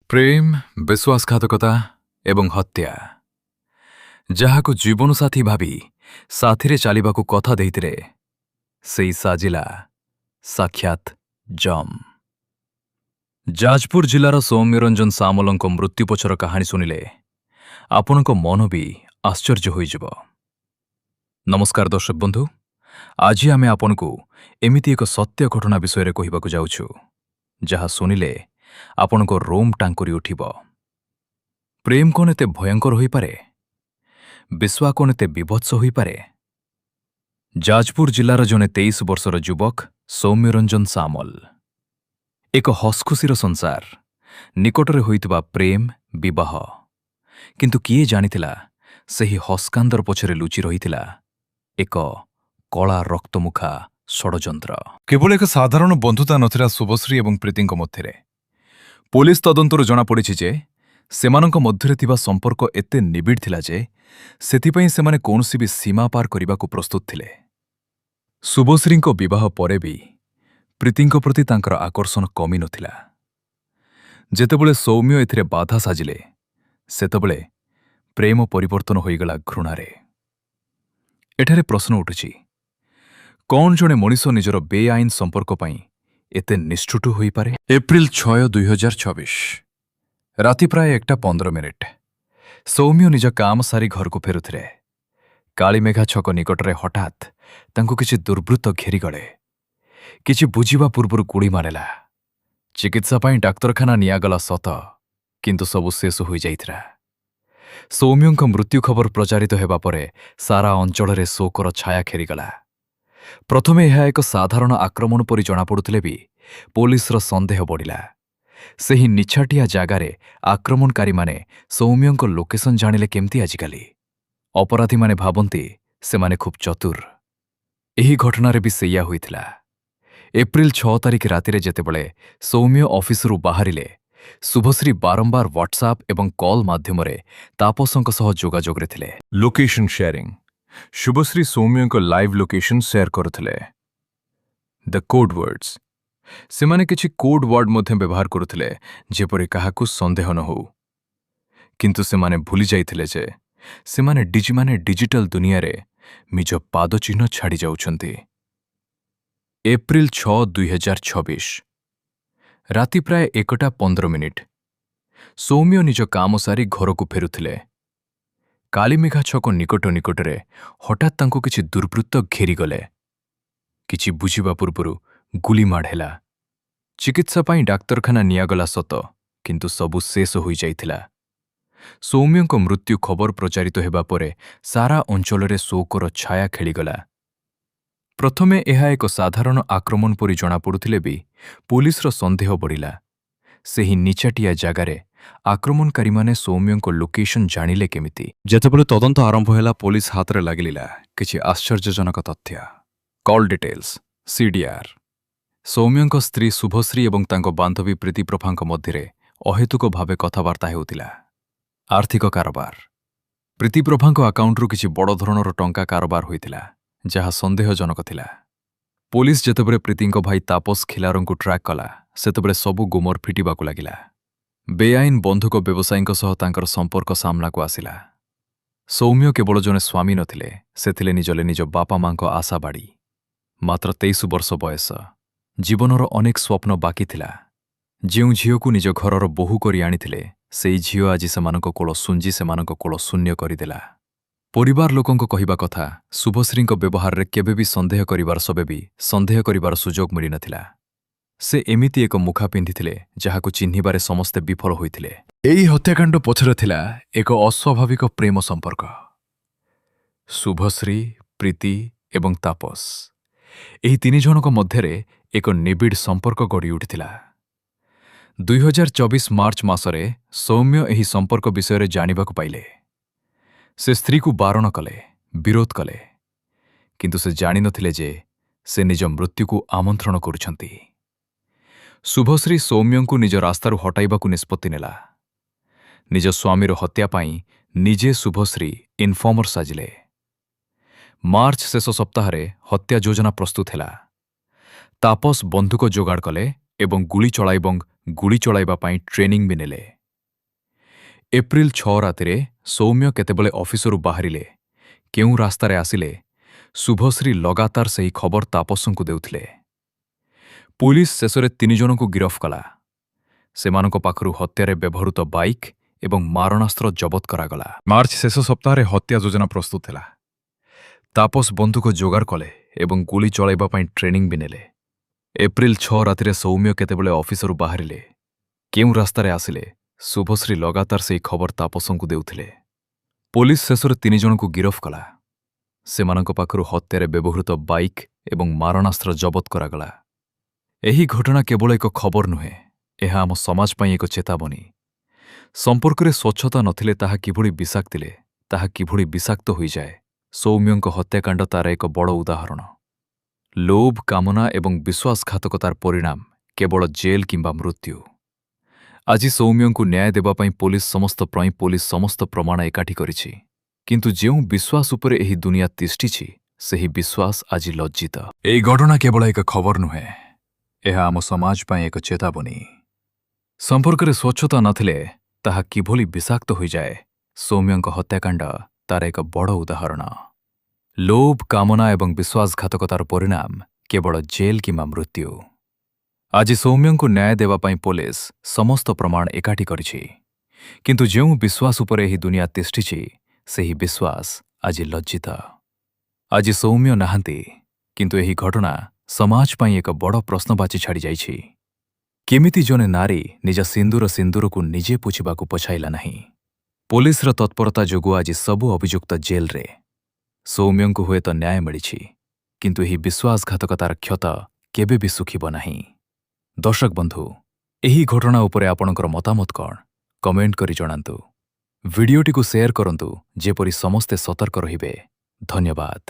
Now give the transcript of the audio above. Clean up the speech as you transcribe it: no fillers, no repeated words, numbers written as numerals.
ପ୍ରେମ, ବିଶ୍ୱାସଘାତକତା ଏବଂ ହତ୍ୟା। ଯାହାକୁ ଜୀବନସାଥୀ ଭାବି ସାଥିରେ ଚାଲିବାକୁ କଥା ଦେଇଥିଲେ, ସେଇ ସାଜିଲା ସାକ୍ଷାତ ଯମ। ଯାଜପୁର ଜିଲ୍ଲାର ସୌମ୍ୟରଞ୍ଜନ ସାମଲଙ୍କ ମୃତ୍ୟୁ ପଛର କାହାଣୀ ଶୁଣିଲେ ଆପଣଙ୍କ ମନ ବି ଆଶ୍ଚର୍ଯ୍ୟ ହୋଇଯିବ। ନମସ୍କାର ଦର୍ଶକ ବନ୍ଧୁ, ଆଜି ଆମେ ଆପଣଙ୍କୁ ଏମିତି ଏକ ସତ୍ୟ ଘଟଣା ବିଷୟରେ କହିବାକୁ ଯାଉଛୁ, ଯାହା ଶୁଣିଲେ ଆପଣଙ୍କ ରୋମ ଟାଙ୍କୁରି ଉଠିବ। ପ୍ରେମ କ'ଣ ଏତେ ଭୟଙ୍କର ହୋଇପାରେ? ବିଶ୍ୱାସ କ'ଣ ଏତେ ବୀଭତ୍ସ ହୋଇପାରେ? ଯାଜପୁର ଜିଲ୍ଲାର ଜଣେ 23 ବର୍ଷର ଯୁବକ ସୌମ୍ୟରଞ୍ଜନ ସାମଲ। ଏକ ହସଖୁସିର ସଂସାର, ନିକଟରେ ହୋଇଥିବା ପ୍ରେମ, ବିବାହ। କିନ୍ତୁ କିଏ ଜାଣିଥିଲା, ସେହି ହସକାନ୍ଦର ପଛରେ ଲୁଚି ରହିଥିଲା ଏକ କଳା ରକ୍ତମୁଖା ଷଡ଼ଯନ୍ତ୍ର। କେବଳ ଏକ ସାଧାରଣ ବନ୍ଧୁତା ନଥିଲା ଶୁଭଶ୍ରୀ ଏବଂ ପ୍ରୀତିଙ୍କ ମଧ୍ୟରେ। ପୋଲିସ ତଦନ୍ତରୁ ଜଣାପଡ଼ିଛି ଯେ ସେମାନଙ୍କ ମଧ୍ୟରେ ଥିବା ସମ୍ପର୍କ ଏତେ ନିବିଡ଼ ଥିଲା ଯେ ସେଥିପାଇଁ ସେମାନେ କୌଣସି ବି ସୀମା ପାର କରିବାକୁ ପ୍ରସ୍ତୁତ ଥିଲେ। ଶୁଭଶ୍ରୀଙ୍କ ବିବାହ ପରେ ବି ପ୍ରୀତିଙ୍କ ପ୍ରତି ତାଙ୍କର ଆକର୍ଷଣ କମି ନଥିଲା। ଯେତେବେଳେ ସୌମ୍ୟ ଏଥିରେ ବାଧା ସାଜିଲେ, ସେତେବେଳେ ପ୍ରେମ ପରିବର୍ତ୍ତନ ହୋଇଗଲା ଘୃଣାରେ। ଏଠାରେ ପ୍ରଶ୍ନ ଉଠୁଛି, କ'ଣ ଜଣେ ମଣିଷ ନିଜର ବେଆଇନ ସମ୍ପର୍କ ପାଇଁ ଏତେ ନିଷ୍ଠୁର ହୋଇପାରେ? ଏପ୍ରିଲ 6, 2026, ରାତି ପ୍ରାୟ 1ଟା 15 ମିନିଟ୍। ସୌମ୍ୟ ନିଜ କାମ ସାରି ଘରକୁ ଫେରୁଥିଲେ। କାଳିମେଘା ଛକ ନିକଟରେ ହଠାତ୍ ତାଙ୍କୁ କିଛି ଦୁର୍ବୃତ୍ତ ଘେରିଗଲେ। କିଛି ବୁଝିବା ପୂର୍ବରୁ ଗୁଳି ମାରିଲା। ଚିକିତ୍ସା ପାଇଁ ଡାକ୍ତରଖାନା ନିଆଗଲା ସତ, କିନ୍ତୁ ସବୁ ଶେଷ ହୋଇଯାଇଥିଲା। ସୌମ୍ୟଙ୍କ ମୃତ୍ୟୁ ଖବର ପ୍ରଚାରିତ ହେବା ପରେ ସାରା ଅଞ୍ଚଳରେ ଶୋକର ଛାୟା ଖେଳିଗଲା। ପ୍ରଥମେ ଏହା ଏକ ସାଧାରଣ ଆକ୍ରମଣ ପରି ଜଣାପଡ଼ୁଥିଲେ ବି ପୋଲିସର ସନ୍ଦେହ ବଢ଼ିଲା। ସେହି ନିଛାଟିଆ ଜାଗାରେ ଆକ୍ରମଣକାରୀମାନେ ସୌମ୍ୟଙ୍କ ଲୋକେସନ ଜାଣିଲେ କେମିତି? ଆଜିକାଲି ଅପରାଧୀମାନେ ଭାବନ୍ତି ସେମାନେ ଖୁବ୍ ଚତୁର। ଏହି ଘଟଣାରେ ବି ସେଇଆ ହୋଇଥିଲା। ଏପ୍ରିଲ 6 ତାରିଖ ରାତିରେ ଯେତେବେଳେ ସୌମ୍ୟ ଅଫିସରୁ ବାହାରିଲେ, ଶୁଭଶ୍ରୀ ବାରମ୍ବାର ହ୍ୱାଟ୍ସଆପ୍ ଏବଂ କଲ୍ ମାଧ୍ୟମରେ ତାପସଙ୍କ ସହ ଯୋଗାଯୋଗରେ ଥିଲେ। ଲୋକେସନ ସେୟାରିଂ: ଶୁଭଶ୍ରୀ ସୌମ୍ୟଙ୍କ ଲାଇଭ୍ ଲୋକେସନ ସେୟାର କରୁଥିଲେ। ଦ କୋଡ୍ ୱାର୍ଡସ୍: ସେମାନେ କିଛି କୋଡ୍ ୱାର୍ଡ ମଧ୍ୟ ବ୍ୟବହାର କରୁଥିଲେ, ଯେପରି କାହାକୁ ସନ୍ଦେହ ନ ହେଉ। କିନ୍ତୁ ସେମାନେ ଭୁଲି ଯାଇଥିଲେ ଯେ ସେମାନେ ଡିଜିଟାଲ ଦୁନିଆରେ ନିଜ ପାଦଚିହ୍ନ ଛାଡ଼ି ଯାଉଛନ୍ତି। ଏପ୍ରିଲ 6, 2026, ରାତି ପ୍ରାୟ 1ଟା 15 ମିନିଟ୍। ସୌମ୍ୟ ନିଜ କାମ ସାରି ଘରକୁ ଫେରୁଥିଲେ। କାଳିମେଘା ଛକ ନିକଟରେ ହଠାତ୍ ତାଙ୍କୁ କିଛି ଦୁର୍ବୃତ୍ତ ଘେରିଗଲେ। କିଛି ବୁଝିବା ପୂର୍ବରୁ ଗୁଳିମାଡ଼ ହେଲା। ଚିକିତ୍ସା ପାଇଁ ଡାକ୍ତରଖାନା ନିଆଗଲା ସତ, କିନ୍ତୁ ସବୁ ଶେଷ ହୋଇଯାଇଥିଲା। ସୌମ୍ୟଙ୍କ ମୃତ୍ୟୁ ଖବର ପ୍ରଚାରିତ ହେବା ପରେ ସାରା ଅଞ୍ଚଳରେ ଶୋକର ଛାୟା ଖେଳିଗଲା। ପ୍ରଥମେ ଏହା ଏକ ସାଧାରଣ ଆକ୍ରମଣ ପରି ଜଣାପଡ଼ୁଥିଲେ ବି ପୋଲିସର ସନ୍ଦେହ ବଢ଼ିଲା। ସେହି ନିଛାଟିଆ ଜାଗାରେ ଆକ୍ରମଣକାରୀମାନେ ସୌମ୍ୟଙ୍କ ଲୋକେସନ ଜାଣିଲେ କେମିତି? ଯେତେବେଳେ ତଦନ୍ତ ଆରମ୍ଭ ହେଲା, ପୋଲିସ ହାତରେ ଲାଗିଲା କିଛି ଆଶ୍ଚର୍ଯ୍ୟଜନକ ତଥ୍ୟ। Call details, CDR. ସୌମ୍ୟଙ୍କ ସ୍ତ୍ରୀ ଶୁଭଶ୍ରୀ ଏବଂ ତାଙ୍କ ବାନ୍ଧବୀ ପ୍ରୀତିପ୍ରଭାଙ୍କ ମଧ୍ୟରେ ଅହେତୁକ ଭାବେ କଥାବାର୍ତ୍ତା ହେଉଥିଲା। ଆର୍ଥିକ କାରବାର: ପ୍ରୀତିପ୍ରଭାଙ୍କ ଆକାଉଣ୍ଟରୁ କିଛି ବଡ଼ ଧରଣର ଟଙ୍କା କାରବାର ହୋଇଥିଲା, ଯାହା ସନ୍ଦେହଜନକ ଥିଲା। ପୋଲିସ ଯେତେବେଳେ ପ୍ରୀତିଙ୍କ ଭାଇ ତାପସ ଖିଲାରଙ୍କୁ ଟ୍ରାକ୍ କଲା, ସେତେବେଳେ ସବୁ ଗୁମର ଫିଟିବାକୁ ଲାଗିଲା। ବେଆଇନ ବନ୍ଧୁକ ବ୍ୟବସାୟୀଙ୍କ ସହ ତାଙ୍କର ସମ୍ପର୍କ ସାମ୍ନାକୁ ଆସିଲା। ସୌମ୍ୟ କେବଳ ଜଣେ ସ୍ୱାମୀ ନଥିଲେ, ସେ ଥିଲେ ନିଜ ବାପା ମାଙ୍କ ଆଶାବାଡ଼ି। ମାତ୍ର 23 ବର୍ଷ ବୟସ, ଜୀବନର ଅନେକ ସ୍ୱପ୍ନ ବାକି ଥିଲା। ଯେଉଁ ଝିଅକୁ ନିଜ ଘରର ବୋହୂ କରି ଆଣିଥିଲେ, ସେଇ ଝିଅ ଆଜି ସେମାନଙ୍କ କୋଳ ଶୁଞ୍ଜି ସେମାନଙ୍କ କୋଳ ଶୂନ୍ୟ କରିଦେଲା। ପରିବାର ଲୋକଙ୍କ କହିବା କଥା, ଶୁଭଶ୍ରୀଙ୍କ ବ୍ୟବହାରରେ କେବେ ବି ସନ୍ଦେହ କରିବାର ସୁଯୋଗ ମିଳିନଥିଲା। ସେ ଏମିତି ଏକ ମୁଖା ପିନ୍ଧିଥିଲେ, ଯାହାକୁ ଚିହ୍ନିବାରେ ସମସ୍ତେ ବିଫଳ ହୋଇଥିଲେ। ଏହି ହତ୍ୟାକାଣ୍ଡ ପଛରେ ଥିଲା ଏକ ଅସ୍ୱାଭାବିକ ପ୍ରେମ ସମ୍ପର୍କ। ଶୁଭଶ୍ରୀ, ପ୍ରୀତି ଏବଂ ତାପସ, ଏହି ତିନି ଜଣଙ୍କ ମଧ୍ୟରେ ଏକ ନିବିଡ଼ ସମ୍ପର୍କ ଗଢ଼ି ଉଠିଥିଲା। 2024 ମାର୍ଚ୍ଚ ମାସରେ ସୌମ୍ୟ ଏହି ସମ୍ପର୍କ ବିଷୟରେ ଜାଣିବାକୁ ପାଇଲେ। ସେ ସ୍ତ୍ରୀକୁ ବାରଣ କଲେ, ବିରୋଧ କଲେ, କିନ୍ତୁ ସେ ଜାଣିନଥିଲେ ଯେ ସେ ନିଜ ମୃତ୍ୟୁକୁ ଆମନ୍ତ୍ରଣ କରୁଛନ୍ତି। ଶୁଭଶ୍ରୀ ସୌମ୍ୟଙ୍କୁ ନିଜ ରାସ୍ତାରୁ ହଟାଇବାକୁ ନିଷ୍ପତ୍ତି ନେଲା। ନିଜ ସ୍ୱାମୀର ହତ୍ୟା ପାଇଁ ନିଜେ ଶୁଭଶ୍ରୀ ଇନଫର୍ମର ସାଜିଲେ। ମାର୍ଚ୍ଚ ଶେଷ ସପ୍ତାହରେ ହତ୍ୟା ଯୋଜନା ପ୍ରସ୍ତୁତ ହେଲା। ତାପସ ବନ୍ଧୁକ ଯୋଗାଡ଼ କଲେ ଏବଂ ଗୁଳି ଚଳାଇବା ପାଇଁ ଟ୍ରେନିଂ ବି ନେଲେ। ଏପ୍ରିଲ 6 ରାତିରେ ସୌମ୍ୟ କେତେବେଳେ ଅଫିସରୁ ବାହାରିଲେ, କେଉଁ ରାସ୍ତାରେ ଆସିଲେ, ଶୁଭଶ୍ରୀ ଲଗାତାର ସେହି ଖବର ତାପସଙ୍କୁ ଦେଉଥିଲେ। ପୁଲିସ ଶେଷରେ 3 ଜଣଙ୍କୁ ଗିରଫ କଲା। ସେମାନଙ୍କ ପାଖରୁ ହତ୍ୟାରେ ବ୍ୟବହୃତ ବାଇକ୍ ଏବଂ ମାରଣାସ୍ତ୍ର ଜବତ କରାଗଲା। ମାର୍ଚ୍ଚ ଶେଷ ସପ୍ତାହରେ ହତ୍ୟା ଯୋଜନା ପ୍ରସ୍ତୁତ ଥିଲା। ତାପସ ବନ୍ଧୁକ ଯୋଗାଡ଼ କଲେ ଏବଂ ଗୁଳି ଚଳାଇବା ପାଇଁ ଟ୍ରେନିଂ ବି ନେଲେ। ଏପ୍ରିଲ 6 ରାତିରେ ସୌମ୍ୟ କେତେବେଳେ ଅଫିସରୁ ବାହାରିଲେ, କେଉଁ ରାସ୍ତାରେ ଆସିଲେ, ଶୁଭଶ୍ରୀ ଲଗାତାର ସେହି ଖବର ତାପସଙ୍କୁ ଦେଉଥିଲେ। ପୋଲିସ ଶେଷରେ 3 ଜଣଙ୍କୁ ଗିରଫ କଲା। ସେମାନଙ୍କ ପାଖରୁ ହତ୍ୟାରେ ବ୍ୟବହୃତ ବାଇକ୍ ଏବଂ ମାରଣାସ୍ତ୍ର ଜବତ କରାଗଲା। ଏହି ଘଟଣା କେବଳ ଏକ ଖବର ନୁହେଁ, ଏହା ଆମ ସମାଜ ପାଇଁ ଏକ ଚେତାବନୀ। ସମ୍ପର୍କରେ ସ୍ୱଚ୍ଛତା ନଥିଲେ ତାହା କିଭଳି ବିଷାକ୍ତ ହୋଇଯାଏ, ସୌମ୍ୟଙ୍କ ହତ୍ୟାକାଣ୍ଡ ତାର ଏକ ବଡ଼ ଉଦାହରଣ। ଲୋଭ, କାମନା ଏବଂ ବିଶ୍ୱାସଘାତକତାର ପରିଣାମ କେବଳ ଜେଲ୍ କିମ୍ବା ମୃତ୍ୟୁ। ଆଜି ସୌମ୍ୟଙ୍କୁ ନ୍ୟାୟ ଦେବା ପାଇଁ ପୋଲିସ ସମସ୍ତ ପ୍ରମାଣ ଏକାଠି କରିଛି। କିନ୍ତୁ ଯେଉଁ ବିଶ୍ୱାସ ଉପରେ ଏହି ଦୁନିଆ ତିଷ୍ଠିଛି, ସେହି ବିଶ୍ୱାସ ଆଜି ଲଜ୍ଜିତ। ଏହି ଘଟଣା କେବଳ ଏକ ଖବର ନୁହେଁ, ଏହା ଆମ ସମାଜ ପାଇଁ ଏକ ଚେତାବନୀ। ସମ୍ପର୍କରେ ସ୍ୱଚ୍ଛତା ନଥିଲେ ତାହା କିଭଳି ବିଷାକ୍ତ ହୋଇଯାଏ, ସୌମ୍ୟଙ୍କ ହତ୍ୟାକାଣ୍ଡ ତାର ଏକ ବଡ଼ ଉଦାହରଣ। ଲୋଭ, କାମନା ଏବଂ ବିଶ୍ୱାସଘାତକତାର ପରିଣାମ କେବଳ ଜେଲ୍ କିମ୍ବା ମୃତ୍ୟୁ। ଆଜି ସୌମ୍ୟଙ୍କୁ ନ୍ୟାୟ ଦେବା ପାଇଁ ପୋଲିସ ସମସ୍ତ ପ୍ରମାଣ ଏକାଠି କରିଛି। କିନ୍ତୁ ଯେଉଁ ବିଶ୍ୱାସ ଉପରେ ଏହି ଦୁନିଆ ତିଷ୍ଠିଛି, ସେହି ବିଶ୍ୱାସ ଆଜି ଲଜ୍ଜିତ। ଆଜି ସୌମ୍ୟ ନାହାନ୍ତି, କିନ୍ତୁ ଏହି ଘଟଣା ସମାଜ ପାଇଁ ଏକ ବଡ଼ ପ୍ରଶ୍ନବାଚୀ ଛାଡ଼ିଯାଇଛି। କେମିତି ଜଣେ ନାରୀ ନିଜ ସିନ୍ଦୁରକୁ ନିଜେ ପୋଛିବାକୁ ପଛାଇଲା ନାହିଁ? ପୋଲିସର ତତ୍ପରତା ଯୋଗୁଁ ଆଜି ସବୁ ଅଭିଯୁକ୍ତ ଜେଲ୍ରେ। ସୌମ୍ୟଙ୍କୁ ହୁଏତ ନ୍ୟାୟ ମିଳିଛି, କିନ୍ତୁ ଏହି ବିଶ୍ୱାସଘାତକତାର କ୍ଷତ କେବେ ବି ଶୁଖିବ ନାହିଁ। ଦର୍ଶକ ବନ୍ଧୁ, ଏହି ଘଟଣା ଉପରେ ଆପଣଙ୍କର ମତାମତ କ'ଣ, କମେଣ୍ଟ କରି ଜଣାନ୍ତୁ। ଭିଡିଓଟିକୁ ସେୟାର କରନ୍ତୁ, ଯେପରି ସମସ୍ତେ ସତର୍କ ରହିବେ। ଧନ୍ୟବାଦ।